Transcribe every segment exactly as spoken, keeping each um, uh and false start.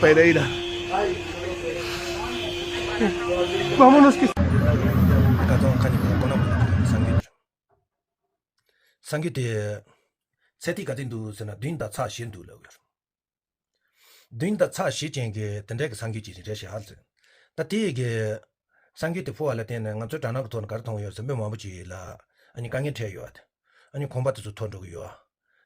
Pereira. Vámonos que. ཁ་ཚང་ཁ་ཉིན་པ་ཀོ་ན་མ་ལ་སངས་རྒྱས་དེ། སངས་རྒྱས་དེ། ཚད་ཐིག་ག་ཚོད་འདུག་ཟེར་ན་བདུན་དང་ཚེག་བཞི་འདུག་ལབ་ཡོད། བདུན་དང་ཚེག་བཞི་ཅན་གྱི་དེ་འདྲའི་གི་སངས་རྒྱས་ཅིག་རེད་ཤག་ཟེར། ད་དེ་གི་སངས་རྒྱས་དེ་འཕོ་བ་ལ་བརྟེན་ནས་ང་ཚོའི་དྲ་ནང་གི་ཐོག་ནས་ག་རེ་མཐོང་ཡོད་ཟེར། མི་མང་པོ་ཅིག་ལ་ཨ་ནི་དཀའ་ངལ་འཕྲད་ཡོད། ཨ་ནི་ཁང་པ་དེ་ཚོ་འཐོར་འགྲོ་གི་ཡོད།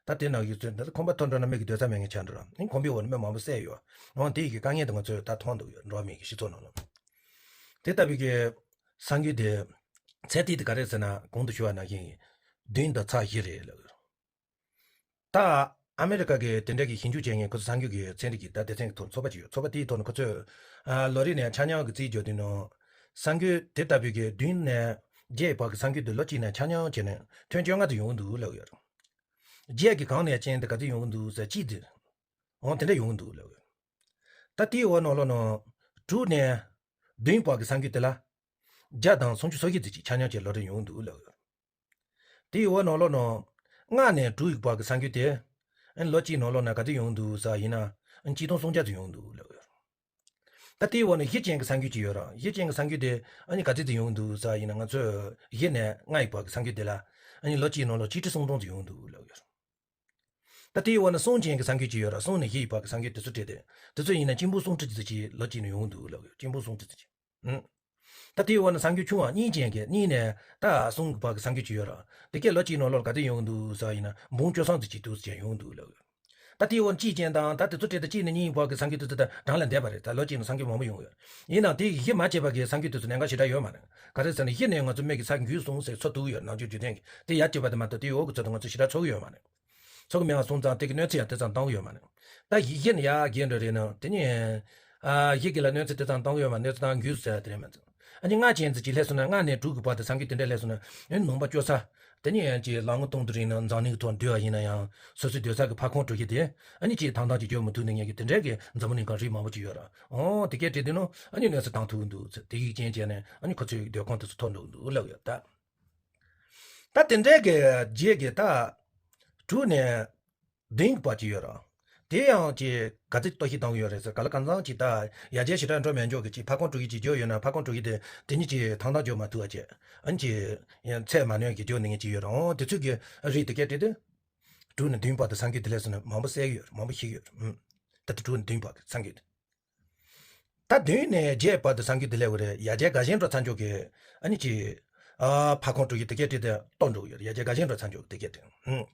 ད་དེ་ནང་ཡོད་ཚོད་འདི་ཁང་པ་འཐོར་འགྲོ་ན་མི་གི་སྡོད་ས་མེད་མཁན་ཆགས་འགྲོ་ར། ཨ་ནི་ཁང་པའི་འོག་ནས་མི་མང་པོ་བསད་ཡོད། འོ་དེ་ཡི་གི་དཀའ་ངལ་དེ་ང་ཚོས་ད་མཐོང་འདུག་ཡོད། འགྲོ་བ་མི་གི་སྤྱི་ཚོགས་ནང་ལ། དེ་ལྟ་བུའི་གི་སངས་རྒྱས་དེ་ཚད་ཐིག་དེ་ག་རེ་ཟེར་ན་གོང་དུ་ཞུ་བ་ནང་བཞིན་བདུན་དང་ཚེག་བཞི་རེད་ལབ་ཡོད། ད་ཨ་མེ་རི་ཀ་གི་དེ་འདྲ་གི་ཞིབ་འཇུག་བྱེད་མཁན་ཁོ་ཚོ་སངས་རྒྱས་ཀྱི་ཚན་རིག་གི་ད་སྡེ་ཚན་གྱི་ཐོག་ཚོགས་པ་ཅིག་ཡོད། ཚོགས་པ་དེའི་ཐོག་ནས་ཁོ་ཚོས་ཨ་ལོ་རེ་ནས་ཆ་སྙོམས་ཀྱི་རྩིས་བརྗོད་དུས་ནང་སངས་རྒྱས་དེ་ལྟ་བུའི་གི་བདུན་ནས་བརྒྱད་བར་གྱི་སངས་རྒྱས་དེ་ལོ་གཅིག་ནས་ཆ་སྙོམས་བྱས་ནས་ཐོན་བཅོ་ལྔ་ཙམ་ཡོང་གི་འདུག་ལབ་ཡོད། བརྒྱད་ཀྱི་གང་ནས་ཅན་དེ་ག་ཚོད་ཡོང་གི་འདུག་ཟེར་གཅིག་དེ། འོང་དེ་འདྲ་ཡོང་གི་འདུག་ལབ་ཡོད། ད་དེའི་འོག་ནང་ལོགས་ནང་དྲུག་ནས་བདུན་བར་གྱི་སངས་རྒྱས་དེ་ལ་བརྒྱ་དང་སུམ་ཅུ་སོ་བཞི་ཙམ་ཅིག་ཆ་སྙོམས་བྱས་ལོ་རེ་ཡོང་གི་འདུག་ལབ་ཡོད། དེའི་འོག་ནང་ལོགས་ནང་ལྔ་ནས་དྲུག་ཡི་བར་གྱི་སངས་རྒྱས་དེ་ཨ་ནི་ལོ་གཅིག་ནང་ལོགས་ན་ག་ཚོད་ཡོང་གི་འདུག་ཟེར་ཡིན་ན་ཨ་ནི་གཅིག་སྟོང་སུམ་བརྒྱ་ཙམ་ཡོང་གི་འདུག་ལབ་ཡོད། ད་དེའི་འོག་ནས་བཞི་ཅན་གྱི་སངས་རྒྱས་ཅིག་ཡོད་ར། བཞི་ཅན་གྱི་སངས་རྒྱས་དེ་ཨ་ནི་ག་ཚོད་ཙམ་ཡོང་གི་འདུག་ཟེར་ཡིན་ན། ང་ཚོས་བཞི་ནས་ལྔ་ཡི་བར་གྱི་སངས་རྒྱས་དེ་ལ་ཨ་ནི་ལོ་གཅིག་ནང་ལོགས་ཆིག་ཁྲི་སུམ་སྟོང་ཙམ་ཡོང་གི་འདུག་ལབ་ཡོད། ད་དེའི་འོག་ན་གསུམ་ཅན་གྱི་སངས་རྒྱས་ཅིག་ཡོད་ར། གསུམ་ནས་བཞི་ཡི་བར་གྱི་སངས་རྒྱས་དེ་ཚོ་བྲིས་ཏེ། དེ་ཚོ་ཡིན་ན་གཅིག་སྟོང་སུམ་ཁྲི་ཙམ་ཅིག་ལོ་གཅིག་ནས་ཡོང་གི་འདུག་ལབ་ཡོད། གཅིག་སྟོང་སུམ་ཁྲི་ཙམ་ཅིག་ཨང་། ད་དེའི་འོག་ན་སངས་རྒྱས་ཆུང་བ་གཉིས་ཅན་གྱི། གཉིས་ནས་ད་གསུམ་གྱི་བར་གྱི་སངས་རྒྱས་ཅིག་ཡོད་ར། དེ་གས་ལོ་གཅིག་ནང་ལོགས་ག་ཚོད་ཡོང་གི་འདུག་ཟེར་ཡིན་ན་འབུམ་བཅུ་གསུམ་ཙམ་ཅིག་འདུག་ཟེར་ཡོང་གི་འདུག་ལབ་ཡོད། ད་དེའི་འོག་གཅིག་ཅན་དང་ད་དེ་ཚོ་བྲིས་ཏེ་གཅིག་ནས་གཉིས་ཡི་བར་གྱི་སངས་རྒྱས་དེ་ཚོ་ད་གྲངས་ལས་འདས་པ་རེད། ད་ལོ་གཅིག་ནང་སངས་རྒྱས་མང་པོ་ཡོང་ཡོད། ཡིན་ནའང་དེ་གཞི་མ་བྱས་པ་གི་སངས་རྒྱས་དེ་ཚོ་གནད་འགག་ཞེ་དྲག་ཡོད་མ་རེད། ག་རེ་ཟེར་ན་གཞི་ནས་ང་ཚོ་མི་གི་ས་འགུལ་སོང་ཟེར་ཚོར་ཐུབ་ཀྱི་ཡོད། ནང་ཆོས་བརྒྱུད་ལྡན་གྱི་དེ་ཡར་བསྐྱོད་པ་དེ་མ་གཏོགས་དེའི་འོག་གི་ཚོར་དུ་ང་ཚོ་ཞེ་དྲག་ཚོར་གྱི་ཡོད་མ་རེད། ཚོར་གི་མེད་པ་སོང་ཙང་དེ་གི་གནོད་འཚེ་ཡང་དེ་ཙམ་བཏང་གི་ཡོད་མ་རེད། ད་གཞི་ནས་ཡར་རྒྱས་འགྲོ་རེད་ན་དེ་ནི། ཨ་གཞི་གི་ལ་གནོད་འཚེ་དེ་ཙམ་བཏང་གི་ཡོད་མ་རེད། གནོད་འཚེ་བཏང་འགུལ་ཟེར་དེ་རེད་མ་གཏོགས། ཨ་ནི་ལྔ་ཅན་ཚོ་ཅིག་སླེབས་སོང་ན། ལྔ་ནས་དྲུག་གི་བར་དུ་སངས་རྒྱས་དེ་འདྲ་སླེབས་སོང་ན། ཨ་ནི་ནང་པ་སྐྱོ་ས། དེ་ནི་ཡང་ཅིག་ལག་ངོ་སྟོང་དུ་རིང་ན་འཛམ་གླིང་གི་ཐོག་འདུས་པ་ཡིན་ན་ཡང་སོ་སོའི་སྡོད་ས་གི་ཕ་ཁང་གྲུ་བཞི་དེ་ཨ་ནི་ཅིག་ཐང་ཐང་ཅིག་འགྱོ་མི་ཐུབ་ནི་ངེད་ཀྱི་དེ་འདྲའི་གི་འཛམ་བུ་གླིང་གང་རིགས་མང་པོ་ཅིག་ཡོད་ར། འོ་དེ་གས་བྲིས་དུས་ནོ་ཨ་ནི་གནོད་འཚེ་བཏང་ཐུབ་འདུག་ཚེ་དེ་ཡིག་ཅན་བྱས་ནས་ཨ་ནི་ཁོ་ཚོའི་སྡོད་ཁང་དེ་ཚོ་འཐོར་འགྲོ་གི་འདུག་ལབ་ཡོད་ད། ད་དེ་འདྲའི་གི་རྗེས་ཀྱི་ད་དྲུག་ནས་བདུན་གྱི་བར་ཅིག་ཡོད་ར། དེ་ཡང་ཅིག་ག་ཚོད་གཏོར་བཤིག་བཏང་གི་ཡོད་རེད་ཟེར། ག་ལ་གང་འཚམ་ཅིག་ད་ཡར་རྒྱས་ཞེ་དྲག་འགྲོ་མེད་འཇོག་གི་ཅིག་ཕ་ཁང་གྲུ་བཞི་ཅིག་འགྱོ་ཡོད་ན་ཕ་ཁང་གྲུ་བཞི་དེ་དེ་ཉིད་ཅིག་ཐང་ཐང་འགྱོ་མ་ཐུབ་པ་ཅིག་ཨ་ནི་ཅིག་ཡང་ཚད་མ་ནོན་གྱི་འགྱོ་ནི་ངེས་ཅིག་ཡོད་ར། འོ་དེ་ཚོད་ཀྱི་རིགས་དེ་གས་བྲིས་དུས་དྲུག་ནས་བདུན་བར་དུ་སངས་རྒྱས་དེ་ལས་སོང་ན་མང་པོ་བསད་ཀྱི་ཡོད་རེད། མང་པོ་ཤི་གི་ཡོད་རེད། ཨང་། ད་དེ་དྲུག་ནས་བདུན་བར་གྱི་སངས་རྒྱས་དེ། ད་བདུན་ནས་བརྒྱད་བར་དུ་སངས་རྒྱས་དེ་སླེབས་པ་རེད། ཡར་རྒྱས་དགའ་ཞེན་འགྲོ་ཚར་འཇོག་གི་ཨ་ནི་ཅིག་ཨ་ཕ་ཁང་གྲུ་བཞི་དེ་གས་བྲིས་ཏེ་གཏོར་འགྲོ་གི་ཡོད་རེད། ཡར་རྒྱས་དགའ་ཞེན་འགྲོ་ཚར་འཇོག་གི་དེ་གས་བྲིས། ཨང་།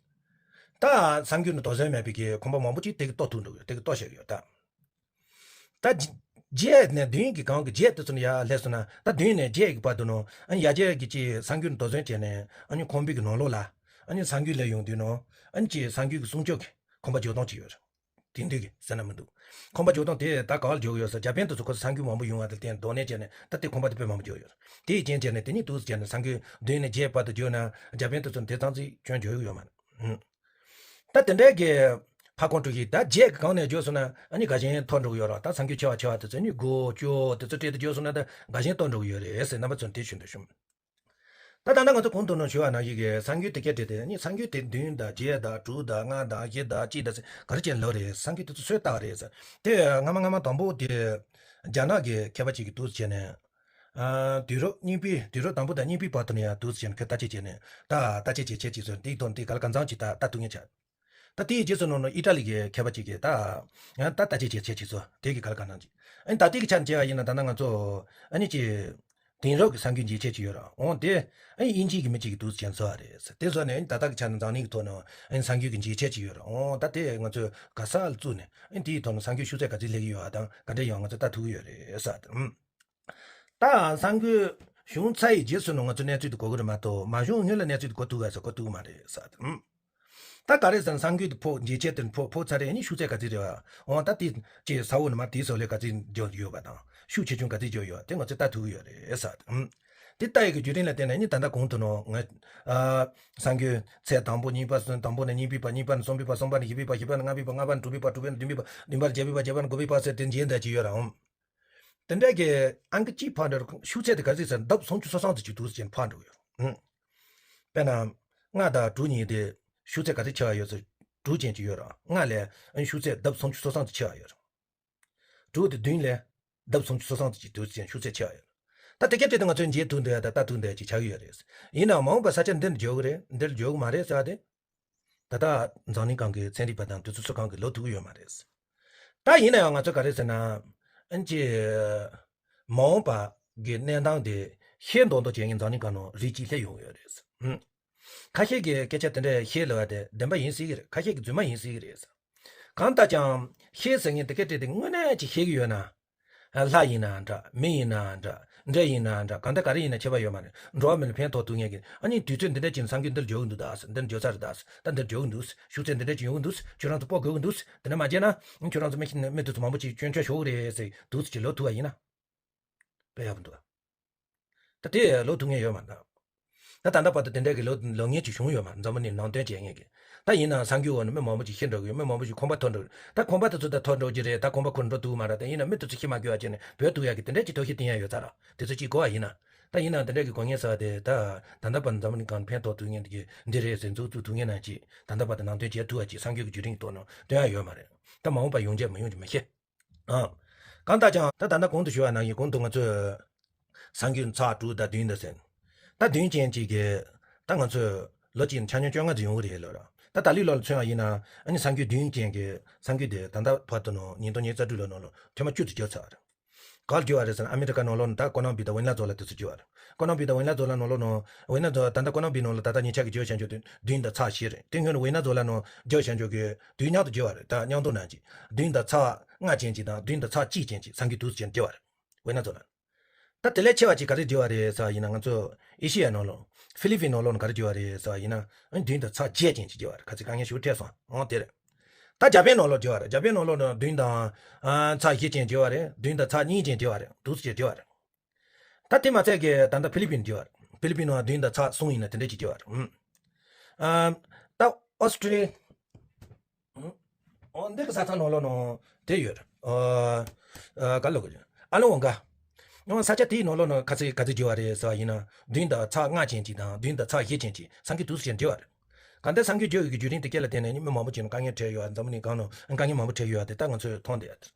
ད་སངས་རྒྱས་ནས་དོགས་ཟོན་མེད་པའི་གི་ཁང་པ་མང་པོ་ཅིག་དེ་གི་གཏོར་ཐུབ་འགྲོ་གི་ཡོད། དེ་གི་གཏོར་བཞག་གི་ཡོད་ད། ད་བརྒྱད་ནས་བདུན་གྱི་གང་གི་བརྒྱད་དེ་ཚོ་ནས་ཡར་སླེབས་སོང་ན། ད་བདུན་ནས་བརྒྱད་ཀྱི་བར་དུ་ནང་ཨ་ནི་ཡར་རྒྱས་ཀྱི་ཅིག་སངས་རྒྱས་ནས་དོགས་ཟོན་བྱས་ནས་ཨ་ནི་ཁང་པའི་གི་ནང་ལོགས་ལ་ཨ་ནི་སངས་རྒྱས་སླེབས་ཡོང་དུས་ནང་ཨ་ནི་ཅིག་སངས་རྒྱས་ཀྱི་གསུང་ཆོས་ཀྱི་ཁང་པ་འཇོག་སྟངས་ཅིག་ཡོད་རེད། དེང་དུས་ཀྱི་ཟེར་ན་མི་འདུག་ཁང་པ་འཇོག་སྟངས་དེ་ད་ག་བར་འཇོག་གི་ཡོད་ཟེར། རྒྱ་དཔོན་དེ་ཚོ་ཁོ་ཚོ་སངས་རྒྱས་མང་པོ་ཡོང་བ་དེ་བརྟེན་དོགས་གནད་བྱས་ནས་ད་དེ་ཁང་པ་དེ་དཔེ་མང་པོ་འཇོག་ཡོད་རེད། དེ་ཡི་རྐྱེན་བྱས་ནས་དེ་ཉིད་འདུག་སེ་བྱས་ནས་སངས་རྒྱས་བདུན་ནས་བརྒྱད་བར་དུ་འཇོག་ན་རྒྱ་དཔོན་དེ་ཚོ་དེ་ཙམ་ཅིག་སྐྱོན་འཇོག་གི་ཡོད་མ་རེད། ཨང་། ད་དེ་འདྲའི་གི་ཕ་ཁང་གྲུ་བཞི་ད་བརྒྱད་ཀྱི་གང་ནས་འཇོག་སོང་ན་ཨ་ནི་དགའ་ཞེན་འཐོར་འགྲོ་གི་ཡོད་རེད། ད་སངས་རྒྱས་ཆེ་བ་ཆེ་བ་དེ་ཚོ་ཨ་ནི་དགུ་བཅུ་དེ་ཚོ་སྤྲད་དེ་འཇོག་སོང་ན་ད་དགའ་ཞེན་འཐོར་འགྲོ་གི་ཡོད་རེད་ཟེར་རྣམ་པ་ཚོར་དེ་ཞུ་འདོད་བྱུང་། ད་ད་ལྟ་ང་ཚོ་གོང་དུ་ནང་ཞུ་བ་ནང་བཞིན་གྱི་སངས་རྒྱས་དེ་གས་བྲིས་ཏེ་ཨ་ནི་སངས་རྒྱས་དེ་བདུན་དང་བརྒྱད་དང་དྲུག་དང་ལྔ་དང་བཞི་དང་གཅིག་དང་ཟེར་ག་རེ་བྱས་ནས་ལབ་རེད། སངས་རྒྱས་དེ་ཚོ་སུས་བཏགས་རེད་ཟེར། དེ་སྔ་མ་སྔ་མ་དང་པོ་དེ་རྒྱ་ནག་གི་མཁས་པ་ཅིག་གིས་འདུག་སེ་བྱས་ནས། ཨ། དུས་རབས་གཉིས་པའི་དུས་རབས་དང་པོ་དང་གཉིས་པའི་བར་དུ་ནས་ཡང་འདུག་སེ་བྱས་ནས་ཁོས་བརྟག་དཔྱད་བྱས་ནས་ད་བརྟག་དཔྱད་བྱས་བྱས་ཅིག་སོང་། དེའི་ཐོག་ནས་དེ་ག་ལ་གང་འཚམ་ཅིག་ད་ལྟ་ཐུབ་མཁན་ཆགས། ད་དེའི་རྗེས་སུ་ནང་ལ་ཨི་ཊ་ལི་གི་མཁས་པ་ཅིག་གིས་ད་ཡང་ད་བརྟག་དཔྱད་བྱས་བྱས་ཅིག་སོང་། དེ་གི་ག་ལ་གང་འཚམ་ཅིག་ཨ་ནི་ད་ལྟའི་གི་ཆ་ནས་བྱས་པ་ཡིན་ན་ད་ལྟ་ང་ཚོ་ཨ་ནི་ཅིག་དེང་རབས་ཀྱི་སངས་རྒྱས་འཇིགས་བྱེད་ཅིག་ཡོད་ར། འོང་དེ་ཨ་ནི་དབྱིན་ཇི་གི་མི་གཅིག་གིས་འདུག་སེ་བྱས་ནས་བཟོས་པ་རེད་ཟེར། དེ་བཟོས་ནས་ཨ་ནི་ད་ལྟ་གི་ཆ་ནས་འཛམ་གླིང་གི་ཐོག་ནས་ཨ་ནི་སངས་རྒྱས་ཀྱི་འཇིགས་བྱེད་ཅིག་ཡོད་ར། འོང་ད་དེ་ང་ཚོས་ག་ས་ལ་བཙུགས་ནས་ཨ་ནི་དེའི་ཐོག་ནས་སངས་རྒྱས་བཞུགས་ཚད་ག་ཚོད་སླེབས་ཀྱི་ཡོད་པ་དང་ག་འདྲ་ཡོད་ང་ཚོས་ལྟ་ཐུབ་ཀྱི་ཡོད་རེད་ཟེར། ཨུམ། ད་སངས་རྒྱས་བྱུང་ཚར་བའི་རྗེས་སུ་ནི་ང་ཚོ་གནས་ཚུལ་དེ་གོ་གི་རེད་མ་གཏོགས་མ་བྱུང་སྔོན་ལ་གནས་ཚུལ་དེ་གོ་ཐུབ་ག་ཟེར་གོ་ཐུབ་ཀྱི་མ་རེད་ཟེར། ཨུམ། ད་ག་རེ་ཟེར་ན་སངས་རྒྱས་དེ་འཕོ་འཇིགས་བྱེད་དེ་འཕོ་འཕོ་ཚར་རེད། ཨ་ནི་བཞུགས་ཚད་ག་ཚོད་རེད་པ། འོང་ད་དེ་ཅིག་ས་འོག་ནས་མར་དེའི་ཟོག་ལས་ག་ཚོད་འཇོག་ཡོད་པ་དང་ཤུགས་ཆེ་ཆུང་ག་ཚོད་འཇོག་ཡོད་པ་དེ་ང་ཚོས་ལྟ་ཐུབ་ཀྱི་ཡོད་རེད་ཟེར། ཨུམ། དེ་ལྟ་ཡི་གི་བརྒྱུད་རིམ་ལ་བརྟེན་ནས་ཨ་ནི་ད་ལྟ་གོང་དུ་ནང་ང་ཨ་སངས་རྒྱས་ཚད་དང་པོ་གཉིས་པ་གསུམ། དང་པོ་ནས་གཉིས་པའི་བར། གཉིས་པ་ནས་གསུམ་པའི་བར། གསུམ་པ་ནས་བཞི་པའི་བར། བཞི་པ་ནས་ལྔ་པའི་བར། ལྔ་པ་ནས་དྲུག་པའི་བར། དྲུག་པ་ནས་བདུན་པའི་བར། བདུན་པ་ནས་བརྒྱད་པའི་བར། བརྒྱད་པ་ནས་དགུ་པའི་བར་ཟེར་དེ་འཇིག་འདས་ཀྱི་ཡོད་ར། འོང་། དེ་འདྲ་གི་ཨང་ཀི་གཅིག་བར་འདིར་ཤུགས་ཚད་དེ་ག་ཚོད་ཟེར་ན་ལྡབ་སུམ་ཅུ་སོ་གསུམ་ཙམ་ཅིག་འདུག་ཟེར་ནས་འཕར་འགྲོ་གི་ཡོད་རེད། ཨང་། དཔེར་ན། ལྔ་དང་དྲུག་གཉིས་དེ་ཤུགས་ཚད་ག་ཚོད་ཆེ་བ་ཡོད་ཟེར། དྲུག་ཅན་ཅིག་ཡོད་ར། ལྔ་ལས་ཨང་ཤུགས་ཚད་ལྡབ་སུམ་ཅུ་སོ་གསུམ་ཙམ་ཆེ་བ་ཡོད་རེད། དྲུག་དང་བདུན་ལས་ལྡབ་སུམ་ཅུ་སོ་གསུམ་དུ་ཅིག་དུས་ཚོད་ཤུགས་ཚད་ཆེ་བ་ཡོད། ད་དེ་སྐད་ཆ་དེ་ང་ཚོས་མཇལ་ཐུབ་འདུག་ཡ། ད་ལྟ་ཐུབ་འདུག་ཡ་ཅིག་ཆགས་ཀྱི་ཡོད་རེད། ཡིན་ནའང་མ་འོངས་པ་ས་ཆ་འདིར་འཇོག་གི་རེད། འདིར་འཇོག་གི་མ་རེད་ཟེར་བ་དེ། ད་ལྟ་འཛམ་གླིང་སྒང་གི་ཚན་རིག་པ་དང་དེ་ཚོ་སུ་གང་གིས་ལབ་ཐུབ་ཀྱི་ཡོད་མ་རེད། ད་ཡིན་ན་ཡང་ང་ཚོས་ག་རེ་ཟེར་ན། ཨན་ཅི། མ་འོངས་པ་གི་གནས་སྟངས་དེ་ཤེས་མདོག་མདོག་བྱས་ངན་འཛམ་གླིང་སྒང་ནང་རིགས་གཅིག་སླེབས་ཡོང་གི་ཡོད་རེད། ཧུམ། ཁ་ཤས་ཀྱིས་སྐད་ཆ་དེ་འདྲ་བཤད་ལབ་པ་དེ་བདེན་པ་ཡིན་སྲིད་ཀྱི་རེད། ཁ་ཤས་ཀྱིས་རྫུན་མ་ཡིན་སྲིད་ཀྱི་རེད། གང་ལྟར་ཀྱང་ཤེས་ཟེར་མཁན་དེ་སྐད་ཆ་དེ་དངོས་གནས་ཅིག་ཤེས་ཀྱི་ཡོད་ན། ལྷ་ཡིན་ན་འདྲ། མི་ཡིན་ན་འདྲ། འདྲེ་ཡིན་ན་འདྲ། གང་ལྟར་ག་རེ་ཡིན་ན་ཁྱད་པར་ཡོད་མ་རེད། འགྲོ་བ་མི་ལ་ཕན་ཐོགས་ཐུབ་མཁན་གྱི། ཨ་ནི་དུས་ཚོད་འདི་འདྲ་ཅིག་ནས་ས་འགུལ་འདིར་འཇོག་གི་འདུག་ད་ཟེར། འདིར་འཇོག་ཚར་རེད་ད་ཟེར། ད་འདིར་འཇོག་གི་འདུག་ཤུགས་ཚད་འདི་འདྲ་ཅིག་ཡོང་གི་འདུག་ཁྱོད་རང་ཚོ་སྤོ་དགོས་ཀྱི་འདུག་དེ་འདྲ་མ་བྱས་ན་ཁྱོད་རང་ཚོ་མི་མི་དེ་ཚོ་མང་པོ་ཅིག་སྐྱོན་ཆ་ཤོར་གི་རེད་ཟེར་འདུག་ཅིག་ལབ་ཐུབ་པ་ཡིན་ན། དཔེ་ཡག་པོ་འདུག་ད་དེ་ལབ་ཐུབ་མཁན་ཡོད་མ་རེད། ད་ད་ལྟ་བར་དུ་དེ་འདྲ་གི་ལབ་ལབ་མཁན་ཅིག་བྱུང་ཡོད་མ་རེད། འཛམ་བུ་གླིང་ནང་དོན་བྱེད་མཁན་གྱི། ད་ཡིན་ནའང་གསར་འགྱུར་འོག་ནས་མི་མང་པོ་ཅིག་ཤི་འགྲོ་གི་ཡོད། མི་མང་པོ་ཅིག་ཁང་པ་ཐོར་འགྲོ་གི། ད་ཁང་པ་དེ་ཚོ་ད་ཐོར་འགྲོ་གི་རེད། ད་ཁང་པ་ཁོ་འགྲོ་ཐུབ་མ་རེད། ད་ཡིན་ན་མི་དེ་ཚོ་ཤི་མ་དགོས་པ་བྱས་ནས་སྡོད་ཐུབ་ཡག་གི་དེ་འདྲ་ཅིག་ཐབས་ཤེས་བསྟེན་ཡ་ཡོད་ས་རེད། དེ་ཚོ་ཅིག་གོ་བ་ཡིན་ན། ད་ཡིན་ནའང་དེ་འདྲ་གི་གོ་ངན་ཟེར་བ་དེ་ད་ད་ལྟ་བར་འཛམ་བུ་གླིང་སྒང་ཕན་ཐོགས་ཐུབ་མཁན་དེ་གི་འདི་རེད་ཟེར་འཛུགས་བཙུགས་ཐུབ་མཁན་ནང་ཅིག་ད་ལྟ་བར་དུ་ནང་དོན་བྱེད་ཐུབ་པ་ཅིག་གསར་འགྱུར་གྱི་བརྒྱུད་རིམ་གྱི་ཐོག་ནས་སྟོན་ཡ་ཡོད་མ་རེད། ད་མ་འོངས་པ་ཡོང་རྒྱུ་མི་ཡོང་རྒྱུ་མི་ཤེས། ཨང་། གང་ལྟར་ཀྱང་ད་ད་ལྟ་གོང་དུ་ཞུས་པ་ནང་བཞིན་གོང་དུ་ང་ཚོས་གསར་འགྱུར་ཚེག་དྲུག་དང་བདུན་དང་ཟེར། ད་བདུན་ཅན་ཅིག་གིས་ད་ང་ཚོས་ལོ་གཅིག་ཆ་སྙོམས་བཅོ་ལྔ་ཙམ་ཡོང་གི་རེད་ལབ་ར། ད་ད་ལོའི་ལོ་ལ་མཚོན་པ་ཡིན་ན་ཨ་ནི་གསར་འགྱུར་བདུན་ཅན་གྱི་གསར་འགྱུར་དེ་ད་ལྟ་བར་དུ་ནང་ཉིས་སྟོང་ཉི་ཤུ་རྩ་དྲུག་ལོ་ནང་ལ་ཐེངས་མ་བཅུ་ཙམ་བརྒྱབ་ཚར་བ་རེད། ག་ལ་བརྒྱབ་པ་རེད་ཟེར་ན་ཨ་མི་རི་ཀ་ནང་ལོགས་ནས་ད་ཀོ་ལོམ་བི་དང་ཝེ་ནེ་ཛུ་ལ་དེ་ཚོ་བརྒྱབ་པ་རེད། ཀོ་ལོམ་བི་དང་ཝེ་ནེ་ཛུ་ལ་ནང་ལོགས་ནང་ཝེ་ནེ་ཛུ་ད་ལྟ་ཀོ་ལོམ་བི་ནང་ལ་ད་ལྟ་ཉེ་ཆར་གྱི་བརྗོད་བྱ་འཇོག་དེ་བདུན་དང་ཚེག་བཞི་རེད། དེ་སྔོན་ནས་ཝེ་ནེ་ཛུ་ལ་ནང་བརྗོད་བྱ་འཇོག་གི་དུས་མཉམ་དུ་བརྒྱབ་པ་རེད། ད་མཉམ་དུ་ནང་གི་བདུན་དང་ཚེག་ལྔ་ཅན་གྱི་དང་བདུན་དང་ཚེག་གཅིག་ཅན་གྱི་གསར་འགྱུར་དུས་ཚོད་ཅན་བརྒྱབ་པ་རེད། ཝེ་ནེ་ཛུ་ལ། ད་དེ་ལས་ཆེ་བ་ཅིག་ག་རེ་བརྒྱབ་པ་རེད་ཟེར་བ་ཡིན་ན་ང་ཚོ་ཨེ་ཤི་ཡའི་ནང་ལོགས་ཧྥི་ལི་པིན་ནང་ལོགས་ནས་ག་རེ་བརྒྱབ་པ་རེད་ཟེར་བ་ཡིན་ན་བདུན་དང་ཚེག་བརྒྱད་ཅན་ཅིག་བརྒྱབ་པ་རེད། ཁ་ཚིག་དཀའ་ངལ་ཞིག་འཕྲད་སོང་། འོང་དེ་རེད། ད་འཇར་པན་ནང་ལོགས་བརྒྱབ་པ་རེད། འཇར་པན་ནང་ལོགས་ནས་བདུན་དང་ཚེག་བཞི་ཅན་བརྒྱབ་པ་རེད། བདུན་དང་ཚེག་གཉིས་ཅན་བརྒྱབ་པ་རེད། དུས་ཚོད་ཅན་བརྒྱབ་པ་རེད། ད་དེ་མ་ཚད་ཀྱི་ད་ལྟ་ཧྥི་ལི་པིན་བརྒྱབ་པ་རེད། ཧྥི་ལི་པིན་ནང་བདུན་དང་ཚེག་གསུམ་ཡིན་ན་དེ་འདྲ་ཅིག་བརྒྱབ་པ་རེད། ཨ། ད་ཨོ་སི་ཀྲི་ལི་ཡ། ཨོ་འདི་གི་ས་ཐག་ནང་ལོགས་ནང་དེ་ཡོད་རེད། ཨ། ཨ། ག་ལབ་དགོས་རེད། ཨ་ལོ་འོང་ག་ཨོ་ས་ཆ་དེའི་ནང་ལོགས་ནང་ཁ་ཚིག་ག་ཚོད་བརྒྱབ་པ་རེད་ཟེར་བ་ཡིན་ན་བདུན་དང་ཚེག་ལྔ་ཅན་གཅིག་དང་བདུན་དང་ཚེག་བཞི་ཅན་གཅིག་གསར་འགྱུར་དུས་ཚོད་ཅན་བརྒྱབ་པ་རེད། གང་ལྟར་གསར་འགྱུར་བརྒྱབ་ཡོད་ཀྱི་བརྒྱུད་རིམ་དེ་སྐད་ལ་བརྟེན་ནས་ནི་མི་མང་པོ་ཅིག་ནས་དཀའ་ངལ་འཕྲད་ཡོད། འཛམ་བུ་གླིང་སྒང་ནང་དཀའ་ངལ་མང་པོ་འཕྲད་ཡོད་དེ་ད་ང་ཚོས་མཐོང་བསྡད་ཡོད།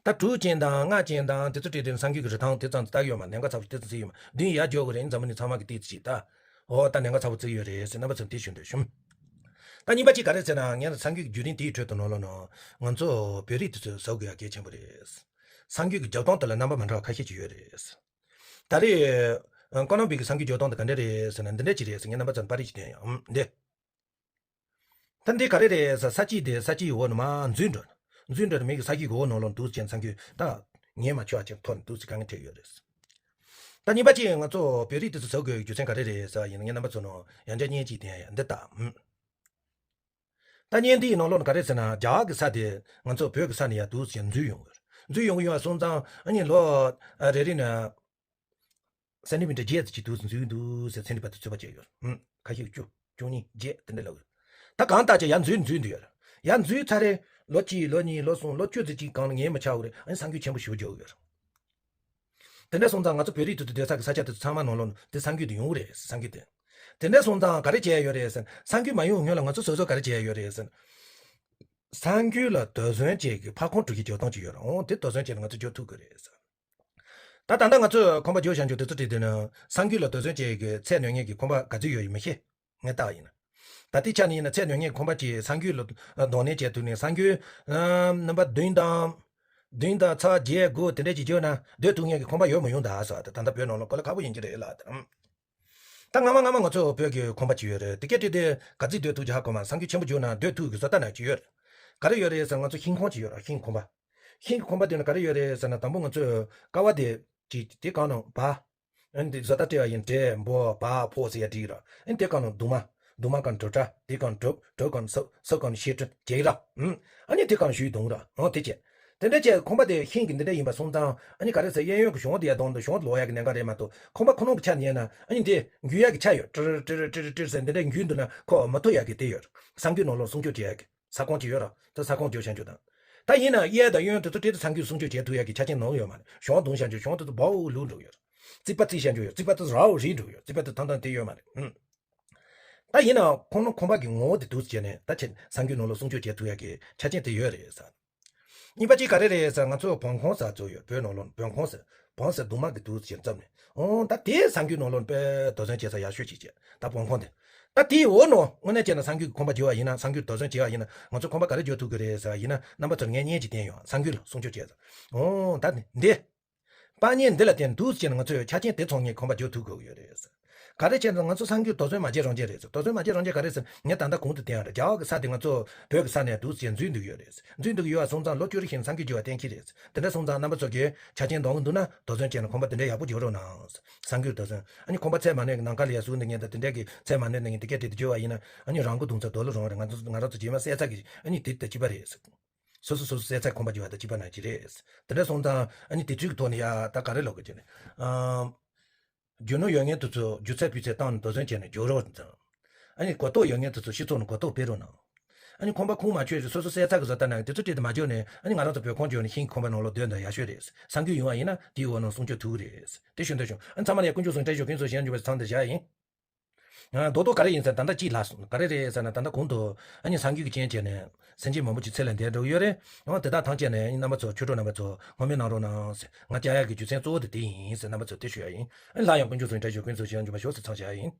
ད་དྲུག་ཅན་དང་ལྔ་ཅན་དང་དེ་ཚོ་བྲིས་དུས་གསར་འགྱུར་གྱི་རིན་ཐང་དེ་ཙམ་དུ་བལྟ་གི་ཡོད་མ་རེད། གནད་འགག་ཚ་པོ་དེ་ཙམ་བརྩི་ཡོད་མ་རེད། འདི་ཡར་འཇོག་གི་རེད། འཛམ་བུ་གླིང་ཚང་མ་གི་ཏོག་ཙམ་ཅིག་ད། འོ་ད་གནད་འགག་ཚ་པོ་བརྩི་ཡོད་རེད་ཟེར་རྣམ་པ་ཚོར་དེ་ཞུ་འདོད་བྱུང་། ད་གཉིས་པ་གཅིག་ག་རེ་ཟེར་ན་ངས་གསར་འགྱུར་གྱི་བརྒྱུད་རིམ་དེའི་ཁྲོད་དུ་ནང་ལོགས་ནང་ང་ཚོ་བོད་རིགས་དེ་ཚོས་གཟབ་དགོས་ཡ་གལ་ཆེན་པོ་རེད། གསར་འགྱུར་གྱི་རྒྱབ་སྟངས་དེ་ལ་རྣམ་པ་མི་འདྲ་བ་ཁ་ཤས་ཅིག་ཡོད་རེད། ད་རེས་ཀོ་ལོམ་བི་གི་གསར་འགྱུར་རྒྱབ་སྟངས་དེ་ག་འདྲ་རེད་ཟེར་ན་འདི་འདྲ་ཅིག་རེད་ཟེར་ངས་རྣམ་པ་ཚོར་པར་རིས་ཅིག་སྟོན་ཡོང་། འདི། ད་འདི་ག་རེ་རེད་ཟེར། ས་དཀྱིལ་དེ་ས་དཀྱིལ་འོག་ནས་མར་འཛུལ་འགྲོ། འཛུལ་འགྲོ་ནས་མི་གི་ས་དཀྱིལ་གི་འོག་ནང་ལོགས་འདུག་ཅན་གསར་འགྱུར་ད་ངས་མ་ཆོག་ཅིག་ཐོག་ནས་འདུག་ཅིག་དཀའ་ངལ་འཕྲད་ཡོད་རེད། ད་གཉིས་པ་གཅིག་ང་ཚོ་བོད་རིགས་དེ་ཚོ་གཟབ་དགོས་རྒྱུ་མཚན་ག་རེ་རེད་ཟེར་བ་ཡིན་ན་ངས་རྣམ་པ་ཚོ་ནང་ཡང་བསྐྱར་བརྙན་གཅིག་བསྟན་ཡ་འདི་ལྟ། ད་བརྙན་འདིའི་ནང་ལོགས་ནས་ག་རེ་ཟེར་ན་རྒྱ་གར་གི་ས་དེ་ང་ཚོ་བོད་ཀྱི་ས་ནས་ཡར་འདུག་ཅིག་འཛུལ་ཡོང་གི་རེད། འཛུལ་ཡོང་གི་ཡོད་པ་སོང་ཙང་ཨ་ནི་ལོ་རེ་རེ་ནས། སེན་ཊི་མི་ཊར་བརྒྱད་ཙམ་ཅིག་འདུག་འཛུལ་འདུག་ཟེར་ཚན་རིག་པ་དེ་ཚོད་དཔག་བྱས་ཡོད། ཨུམ། ཁ་ཤས་བཅུ། བཅུ་གཉིས། བརྒྱད་དེ་འདྲ་ལབ་ཡོད། ད་གང་ལྟར་ཀྱང་ཡར་འཛུལ་འཛུལ་འདུག་ཡོད། ཡར་འཛུལ་ཚར་རེ། ལོ་གཅིག་ལོ་གཉིས་ལོ་གསུམ་ལོ་བཅུ་ཙམ་ཅིག་སྒང་ལ་ངས་མི་ཆགས་པ་རེད། ཨ་ནི་གསར་འགྱུར་ཆེན་པོ་ཞིག་རྒྱག་གི་ཡོད། དེ་འདྲ་སོང་ཙང་ང་ཚོ་བོད་རིགས་དེ་ཚོ་སྡོད་ས་གི་ས་ཆ་དེ་ཚོ་ཚང་མ་ནང་ལོགས་ནས་དེ་གསར་འགྱུར་དེ་ཡོང་གི་རེད་གསར་འགྱུར་དེ། དེ་འདྲ་སོང་ཙང་ག་རེ་བྱས་ཡོད་རེད་ཟེར་ན་གསར་འགྱུར་མ་ཡོང་སྔོན་ལ་ང་ཚོ་སོ་སོ་ག་རེ་བྱས་ཡོད་རེད་ཟེར་ན། གསར་འགྱུར་ལ་དོགས་ཟོན་བྱེད་ཀྱི་ཕར་ཁུངས་སྤྲོད་ཀྱི་རྒྱག་སྟངས་ཅིག་ཡོད་རེད། འོང་དེ་དོགས་ཟོན་བྱས་ན་ང་ཚོ་འཇོག་ཐུབ་ཀྱི་རེད་ཟེར། ད་ད་ལྟ་ང་ཚོས་ཁང་པ་རྒྱག་བཞག་རྒྱུ་དེ་ཚོ་བྲིས་དུས་ནི་གསར་འགྱུར་ལ་དོགས་ཟོན་བྱེད་ཀྱི་ཚད་ནོན་མཁན་གྱི་ཁང་པ་ག་ཚོད་ཡོད་ཡིན་མི་ཤེས། ངས་བལྟས་པ་ཡིན་ན། ད་ལྟའི་ཆ་ནས་ཡིན་ན་ཚད་ནོན་མཁན་ཁང་པ་གཅིག་གསར་འགྱུར་ལ་གདོང་ལེན་བྱས་ཐུབ་ནས་གསར་འགྱུར་ཨམ་རྣམ་པ་བདུན་དང་། བདུན་དང་ཚེག་བརྒྱད་དགུ་དེ་འདྲས་ཅིག་བརྒྱབ་ན་སྡོད་ཐུབ་མཁན་གྱི་ཁང་པ་ཡོད་མ་ཡོང་ད་ཟེར་བ་དེ་ད་ལྟ་བོད་ནང་ལ་གོ་ལ་ཁག་པོ་ཡིན་གྱི་རེད་ལ་དེ། ད་སྔ་མ་སྔ་མ་ང་ཚོ་བོད་ཀྱི་ཁང་པ་ཅིག་ཡོད་རེད། དེ་སྐད་དུས་དེ་ག་ཚོད་སྡོད་ཐུབ་ཀྱི་ཧ་གོ་མ་སོང་། གསར་འགྱུར་ཆེན་པོ་བརྒྱབ་ན་སྡོད་ཐུབ་ཀྱི་བཟོ་ལྟ་ནང་ཅིག་ཡོད་རེད། ག་རེ་ཡོད་རེད་ཟེར་ན་ང་ཚོ་ཤིང་ཁང་ཅིག་ཡོད་རེད། ཤིང་ཁང་པ། ཤིང་གི་ཁང་པ་དེ་ནི་ག་རེ་ཡོད་རེད་ཟེར་ན་དང་པོ་ང་ཚོས་ཀ་བ་དེ་ཅིག་དེ་སྒང་ནང་བ། ཨ་ནི་དེ་བཟོ་ལྟ་སྤྲད་པ་ཡིན་འབྲས་འབོ་བ་ཕོ་ཟེར་ཡ་བྲིས་ར། ཨ་ནི་དེ་སྒང་ནང་གདུང་མ། གདུང་མ་སྒང་གྲུ་བྲ། དེ་སྒང་གྲུ། གྲུ་སྒང་སོ། སོ་སྒང་བཤད་གྲྭ་བྱས་ར། ཨུམ། ཨ་ནི་དེ་སྒང་གཞུས་གདུང་ར། འོ་དེ་བྱས། དེ་འདྲ་བྱས་ཁང་པ་དེ་ཤིང་གི་འདི་འདྲ་ཡིན་པ་སོང་ཙང་ཨ་ནི་ག་རེ་ཟེར་གཡས་གཡོན་གྱི་གཞོང་དེ་ཡར་གདོང་དུ་གཞོང་དུ་ལོག་ཡག་གི་ཉེན་ཁ་རེད་མ་གཏོགས་ཁང་པ་ཁོ་རང་གི་ཆ་ནས་ཡིན་ན་ཨ་ནི་དེ་འགུལ་ཡག་གི་ཆ་ཡོད། ཀྲི་ཀྲི་ཀྲི་ཀྲི་ཟེར་འདི་འདྲ་འགུལ་འདུག་ན་ཁོ་མ་ཐུབ་ཡག་གི་དེ་ཡོད། གསར་འགྱུར་ནང་ལོགས་སྲུང་སྐྱོབ་བྱེད་ཡག་གི་ས་ཁོངས་ཅིག་ཡོད་ར། ད་ས་ཁོངས་བརྗོད་བྱ་འཇོག་དང་། ད་ཡིན་ན་གཡས་དང་གཡོན་དེ་ཚོ་སྤྲད་དེ་གསར་འགྱུར་སྲུང་སྐྱོབ་བྱེད་ཐུབ་ཡག་གི་ཆ་རྐྱེན་ནང་ཡོད་མ་རེད། གཞོང་གདུང་བྱ་འཇོག་གཞོང་དེ་ཚོ་བའོ་ལུག་འགྲོ་ཡོད་ར། རྩིག་པ་རྩིག་བྱ་འཇོག་ཡོད། རྩིག་པ་དེ་ཚོ་རའོ་རི་འགྲོ་ཡོད། རྩིག་པ་དེ་ཐང་ཐང་དེ་ཡོད་མ་རེད། ཨུམ། ད་ཡིན་ནའང་ཁོང་ཁོང་པ་གི་ངོ་བོ་དེ་འདུག་བྱས་ནས་ད་ཁྱེད་གསར་འགྱུར་ནང་ལ་སྲུང་སྐྱོབ་བྱེད་ཐུབ་ཡག་གི་ཆ་རྐྱེན་དེ་ཡོད་རེད་ཟེར། གཉིས་པ་གཅིག་ག་རེ་རེད་ཟེར། ང་ཚོ་བོན་ཁང་ཟེར་ཚོ་ཡོད། བོད་ནང་ལོགས་བོན་ཁང་ཟེར། བོན་ཟེར་གདུང་མ་གི་གདུགས་ཟེར་བརྩམས་ནས། ཨོ་ད་དེ་གསར་འགྱུར་ནང་ལོགས་དཔེ་དོགས་ཟོན་བྱེད་ས་ཡག་ཤོས་ཅིག་བྱས། ད་བོན་ཁང་དེ། ད་དེའི་འོག་ནང་དངོས་གནས་བྱས་ན་གསར་འགྱུར་གྱི་ཁང་པ་བརྗེ་བ་ཡིན་ན། གསར་འགྱུར་དོགས་ཟོན་བྱེད་པ་ཡིན་ན། ང་ཚོ་ཁང་པ་ག་རེ་བརྗེ་ཐུབ་ཀྱི་རེད་ཟེར་བ་ཡིན་ན། རྣམ་པ་ཚོར་ངས་བརྙན་ཅིག་བསྟན་ཡོང་། གསར་འགྱུར་ལ་སྲུང་སྐྱོབ་བྱས་ཟེར། ཨོ་ད་འདི། དཔང་ཉན་འདི་ལ་བརྟེན་འདུག་ཟེར་ནས། ང་ཚོས་ཆ་རྐྱེན་དེ་ཚང་ངེས་ཁང་པ་བརྗེ་ཐུབ་དགོས་ཀྱི་ཡོད་རེད། ག་རེ་བྱས་ན་ང་ཚོ་གསར་འགྱུར་དོགས་ཟོན་མ་བྱས་རང་བྱས་རེད་ཟེར། དོགས་ཟོན་མ་བྱས་རང་བྱས་ག་རེ་ཟེར། ངས་ད་ལྟ་གོང་དུ་བསྟན་ཡོད་རེད། རྒྱ་གར་གྱི་ས་དེ་ང་ཚོ་བོད་ཀྱི་ས་ནས་འདུག་ཟེར་འཛུལ་འདུག་ཡོད་རེད། འཛུལ་འདུག་ཡོད་པ་སོང་ཙང་ལོ་བཅུ་རེ་བཞིན་གསར་འགྱུར་བརྗེ་བ་གཏན་འཁེལ་རེད། དེ་འདྲ་སོང་ཙང་རྣམ་པ་ཚོ་གིས་ཆ་རྐྱེན་འདོན་གྱི་འདུག་ན། དོགས་ཟོན་བྱས་ནས་ཁང་པ་དེ་འདྲ་ཡག་པོ་བརྗེ་རོགས་གནང་། གསར་འགྱུར་དོགས་ཟོན། ཨ་ནི་ཁང་པ་ཚད་མ་ནོར་གྱི་ནམ་མཁའ་ལ་ཡར་ཟུག་འདུག་མཁན་དང་། དེ་འདྲ་གི་ཚད་མ་ནོར་འདུག་མཁན་དེ་གས་དེ་དེ་བརྗེ་བ་ཡིན་ན། ཨ་ནི་རང་མགོ་རྡུང་ས་དོག་ལོ་རང་རེད། ང་ཚོ་ང་རང་ཚོ་རྗེས་མ་བསད་ཚར་གི། ཨ་ནི་དེ་དང་གཅིག་པ་རེད། སོ་སོ་སོ་སོ་བསད་ཚར་ཁང་པ་བརྗེ་བ་དང་གཅིག་པ་ནང་གཅིག་རེད། དེ་འདྲ་སོང་ཙང་ཨ་ནི་དེ་ཚོའི་ཐོག་ནས་ཡ་ད་ག་རེ་ལབ་དགོས་ཀྱི་ནི། ཨམ། རྒྱུ་ནོར་ཡོད་མཁན་དེ་ཚོ་རྒྱུ་ཚད་སྤུས་ཚད་བཏང་ནས་དོགས་ཟོན་བྱས་ནས་བརྗེ་རོགས་གནང་། ཨ་ནི་གོ་རྟོགས་ཡོད་མཁན་དེ་ཚོ་སྤྱི་ཚོགས་ནང་གོ་རྟོགས་སྤེལ་རོགས་གནང་། ཨ་ནི་ཁང་པ་ཁུངས་མ་འཁྱོལ་རེད། སོ་སོ་བསད་ཚར་གི་བཟོ་ལྟ་ནང་དེ་ཚོ་བྲིས་ཏེ་མ་བརྗེ་ནས། ཨ་ནི་ང་རང་ཚོ་བོད་ཁང་བརྗེ་ནས་ཤིང་ཁང་པ་ནང་ལོགས་སྡོད་ན་ཡག་ཤོས་རེད། གསར་འགྱུར་ཡོང་བ་ཡིན་ན་དེའི་འོག་ནང་སྲུང་སྐྱོབ་ཐུབ་ཀྱི་རེད། དེ་ཞུ་འདོད་བྱུང་། ཨ་ནི་ཚང་མ་ལ་ཡ་དཀོན་མཆོག་གསུམ་བཀྲ་ཤིས་བདེ་ལེགས། ཕུན་སུམ་ཚོགས་ཞིང་འཇུག་པའི་ཚང་དུ་བཞག་ཡིན། ཨ། རྡོག་རྡོག་ག་རེ་ཡིན་ཟེར། ད་ལྟ་གཅིག་ལྷག་སོང་། ག་རེ་རེད་ཟེར་ན། ད་ལྟ་གོང་དུ་ཨ་ནི་གསར་འགྱུར་གྱི་རྐྱེན་བྱས་ནས་སེམས་ཅན་མང་པོ་ཅིག་ཚེ་ལས་འདས་འགྲོ་གི་ཡོད་རེད། ཡང་དེ་དག་ཐམས་ཅད་ནས་ཨ་ནི་རྣམ་པ་ཚོ། ཆོས་གྲོགས་རྣམ་པ་ཚོ་ངོ་སྨྲས་གནང་རོགས་གནང་ཟེར། ང་རྒྱག་ཡག་གི་རྒྱུ་མཚན་གཙོ་བོ་དེ་དེ་ཡིན་ཟེར་རྣམ་པ་ཚོ་དེ་ཞུ་ཡ་ཡིན། ཨ་ནི་སླར་ཡང་དཀོན་མཆོག་གསུམ་བཀྲ་ཤིས་ཕུན་སུམ་ཚོགས་ཞིང་འཇུག་པ་ཤོག་ཟེར་མཚམས་བཞག་ཡ་ཡིན།